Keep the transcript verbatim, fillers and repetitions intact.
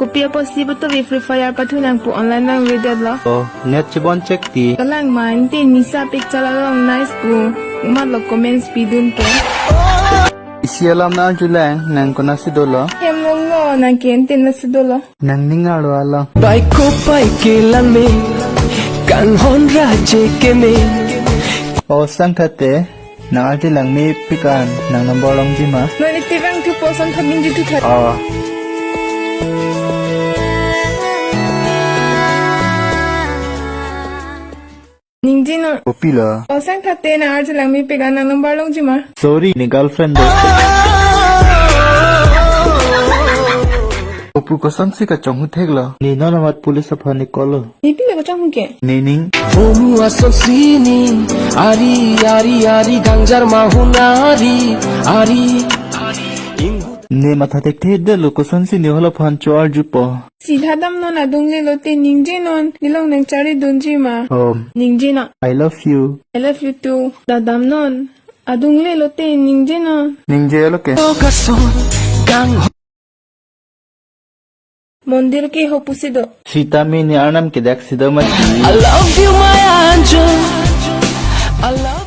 Kopi apotsi putu Free Fire pathu nangpu online nang redet lo. Oh, net chibon chek ti. Kalang ma, ante nisa picture along nice pu. Umat lo comments pidun ke. Isi alam nang arjulang, nang konatsi dolo? Hem longlo, nang ke ante natsi dolo. Nang ning arlo alo. Bai kopai kelang me, kanghon raje keme. O Sangthate, nang arjulang mepik an, nang number longji ma? Non iti bang thupo Sangtha binji thutha. Oh. Ningjenon. Kopi lo? O Sangthate, nang arjulang mepik an, nang number longji ma? Sorry, ne girlfriend do. Opu kosonsi kachonghu thek lo? Ne non amat police aphan ne call lo. Ne pilo kachonghu ke? Ne ning. Vomu asonsi ning, ari, ari, ari, gangjar mahun ari, ari. Ne matha thekthe det lo, kosonsi ne hala aphan cho-arjupo. Sita damnon, adung lelote ningjenon, nelong nang chari dunji ma? Om. Ningjenon. I love you. I love you too. Ta damnon, adung lelote ningjenon. Ningje lo ke. Kason, kang. Mondir ke ho pusi do? Sita me ne arnam kedaksi do mati. I love you, my angel. I love